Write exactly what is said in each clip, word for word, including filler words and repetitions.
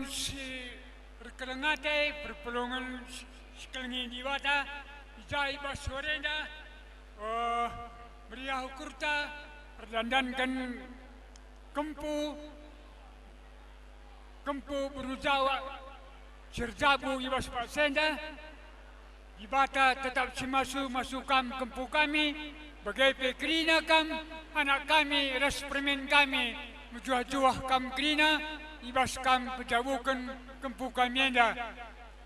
Si erkeleng ate perpulungen si, si kelengi Dibata, i ja i bas wari enda, eh, meriah ukurta, erdandanken kempu, kempu beru Jawa si erjabu i bas paksa enda. Dibata tetap simasu-masu kam kempu kami, bage pe kerina kam, anak kami ras permen kami, mejuah-juah kam kerina, i bas kam pejabuken kempu kami enda.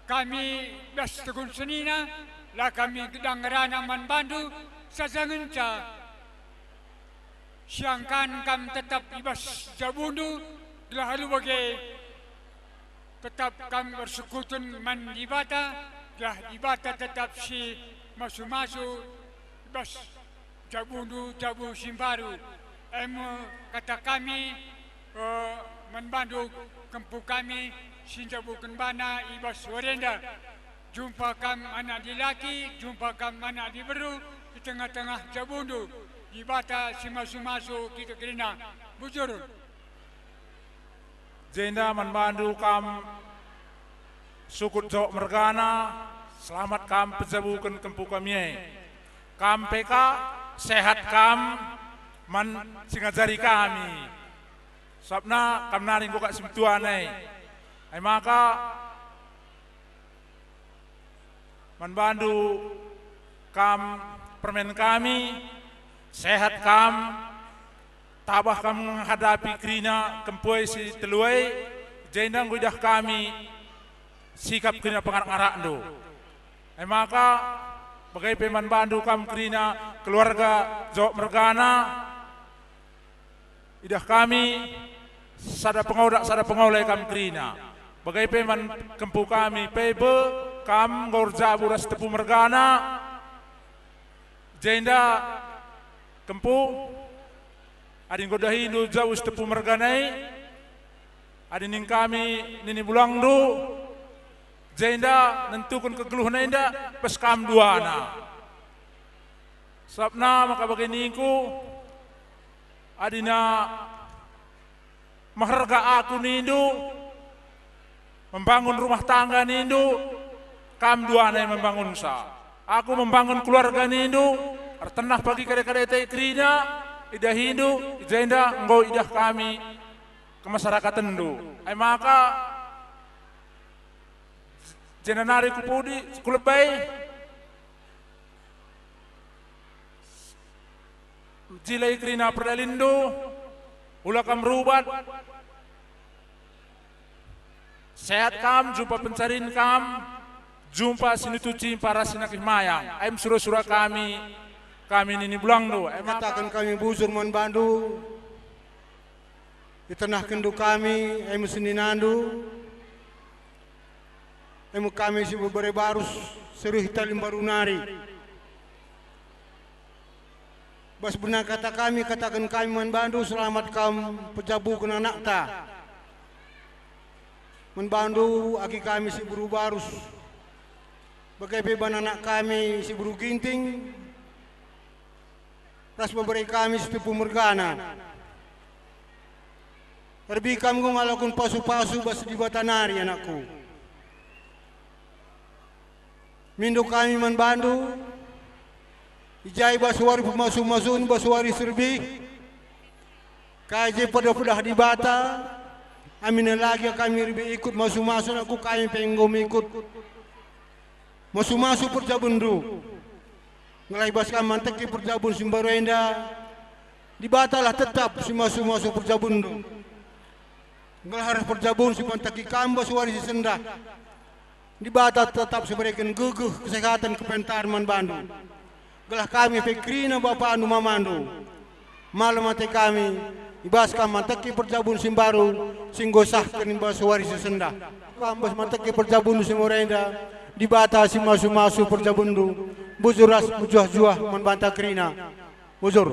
Kami bas tegun senina, la kami gedang ngerana man bandu, saja ngenca siangkan kam tetap i bas jabundu, gelah alu bage tetap kam ersekutu man Dibata, gelah Dibata tetap si masu-masu i bas jabundu jabu si mbaru. E me kata kami, eh, man bandu kempu kami si njabuken bana i bas wari enda. Jumpa kam anak dilaki, jumpa kam anak diberu i tengah-tengah jabundu. Dibata si masu-masu kita kerina. Bujur. Jenda man bandu kam sukut Jawak mergana, selamat kam pejabuken kempu kami e. Kam pe ka, sehat kam man si ngajari kami. Sabna kam nari enggo kak si metua nai. Ai maka, man bandu kam permen kami, sehat kam, tabah kam menghadapi kerina kempu e si telu e, jenda enggo idah kami sikap kerina pengarak-ngarakndu. Ai maka, bage pe man bandu kam kerina keluarga Jawak mergana, idah kami sada pengodak, sada pengole kam kerina. Bage pe man kempu kami, Pebe, kam enggo erjabu ras tepu mergana. Jenda kempu, adi enggo dahindu jabu si tepu mergana e, adi ning kami nini bulangndu, jenda nentuken kegeluhen enda bas kam duana. Sabna maka bage ningku, adina meherga aku nindu, membangun rumah tangga nindu, kam duana e membangunsa. Aku membangun keluarga nindu, ertenah pagi kade-kade te kerina, idahindu, i jenda enggo idah kami kemasyarakatenndu. Ai maka, jenda nari ku pudi, ku lebe, jilai kerina perdalinndu, ula kam rubat, sehat kam, jumpa pencarin kam, jumpa si nutu cimpa ras si nakih mayang. Ai me sura-sura kami, kami nini bulangndu. Ai maka kataken kami bujur man bandu, itenahkenndu kami, ai me seninandu, ai me kami si bebere barus, si reh tali mbaru nari. Bas bena kata kami, kataken kami man bandu, selamat kam pejabuken anakta. Man bandu agi kami si beru barus, bage pe man anak kami si beru ginting, ras bebere kami si tepu mergana. Erbi kam enggo ngaloken pasu-pasu bas Dibata nari, anakku. Mindo kami man bandu, i ja i bas wari pemasu-masun, bas wari si erbi, kai je pedah-pedah Dibata, aminna lagi kami erbi ikut masu-masu, anakku, kami pe enggo mikut masu-masu perjabundu. Gelah i bas kam manteki perjabun si mbaru enda, Dibatalah tetap si masu-masu perjabunndu. Gelah arah perjabun si manteki kam bas wari si sendah, Dibata tetap si bereken gegeh, kesehatan, kepentaren man bandu. Gelah kami pe kerina bapandu mamandu. Malem ate kami, i bas kam manteki perjabun si mbaru, si enggo sahken i bas wari si sendah. Kam bas manteki perjabun si mbaru enda, Dibata si masu-masu perjabunndu, bujur ras mejuah-juah man banta kerina. Bujur.